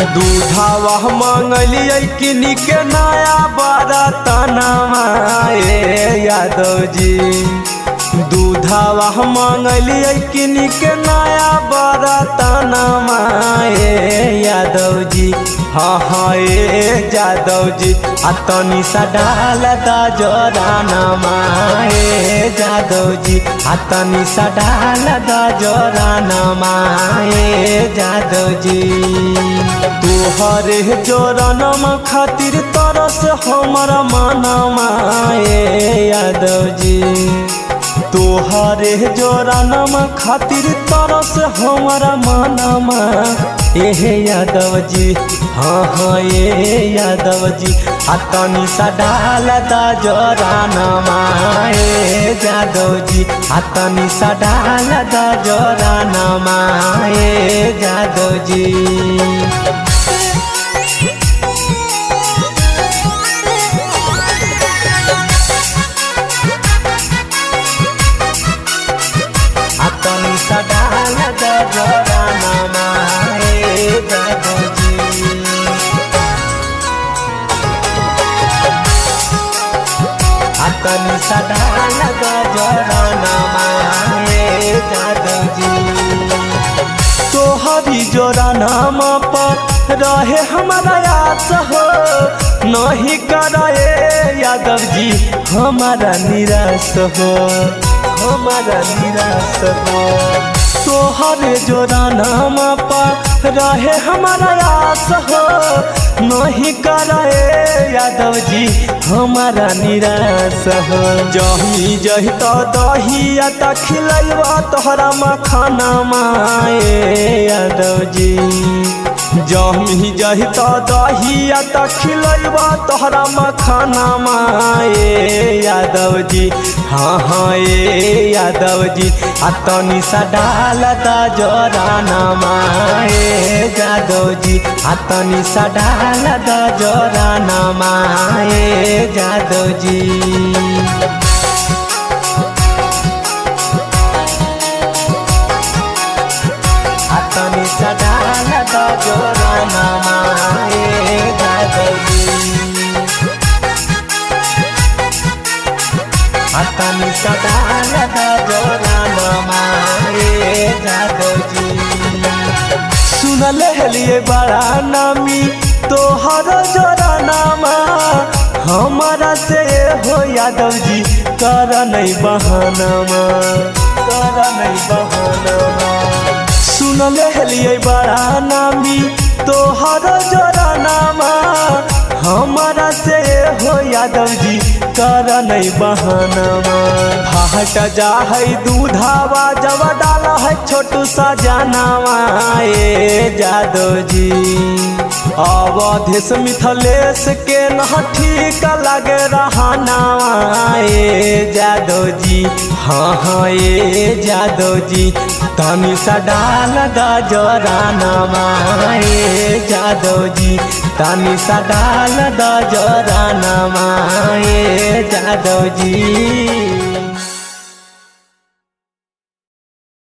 दूधावा मंगलियै किनी के नया बरतनवा ए यादव जी। दूधावा मंगलियै किनी के नया बरतनवा ए यादव जी। हाँ हाँ ए यादव जी, आ तनी सा डाल दा जोरानमा ए यादव जी, आ तनी सा डाल दा जोरानमा ए यादव जी। तोहरे जोरानमा खातिर तरस हमर मनमा ए यादव जी। तोहरे जोरानमा खातिर तरस हमारा मनमा एहे यादव जी। हाँ हाँ ए यादव जी, आ तनी सा डाल दा जोरानमा ए यादव जी, आ तनी सा डाल दा जोरानमा ए यादव जी। आ तनी सा डाल दा जोरानमा ए यादव जी। आ तनी सा डाल दा जोरानमा ए यादव जी। तोहरी जोरानमा पर रहे हमारा आस हो, नहीं करे यादव जी हमारा निराश हो, हमारा निराश हो। तोहरे जोरानमा पर रहे हमारा आस हो, नहीं करे यादव जी हमारा निराश हो। जही जही तो दहिया त खिलैबा तोहरा मखाना ए यादव जी। जही जही तो दहिया त खिलैबा तोहरा मखाना ए यादव जी। हाँ हाँ ए यादव जी, आ तनी सा डाल दा जोरानमा ए यादव जी, आ तनी सा डाल दा जोरानमा ए यादव जी। आ तनी सा डाल दा जोरानमा ए यादव जी। आ तनी सा डाल दा जोरानमा ए यादव जी। सुनल हलिए बड़ा नामी तोहर जोरानामा, हमारा से हो यादव जी कर नहीं बहानामा, कर नहीं बहानामा। सुनल हलिए बड़ा नामी तोहर जोरानामा, हमारा से हो यादव जी कर नहीं बहानामा। फाट जा है दूधावा जब डाल है छोटू सा जानावा ए यादव जी। अवधेश मिथलेश के न ठीक लगे रहानावा ए यादव जी। हाँ हाँ ए यादव जी, तनी सा डाल दा जोरानमा ए यादव जी, तनी सा डाल दा जोरानमा ए यादव जी।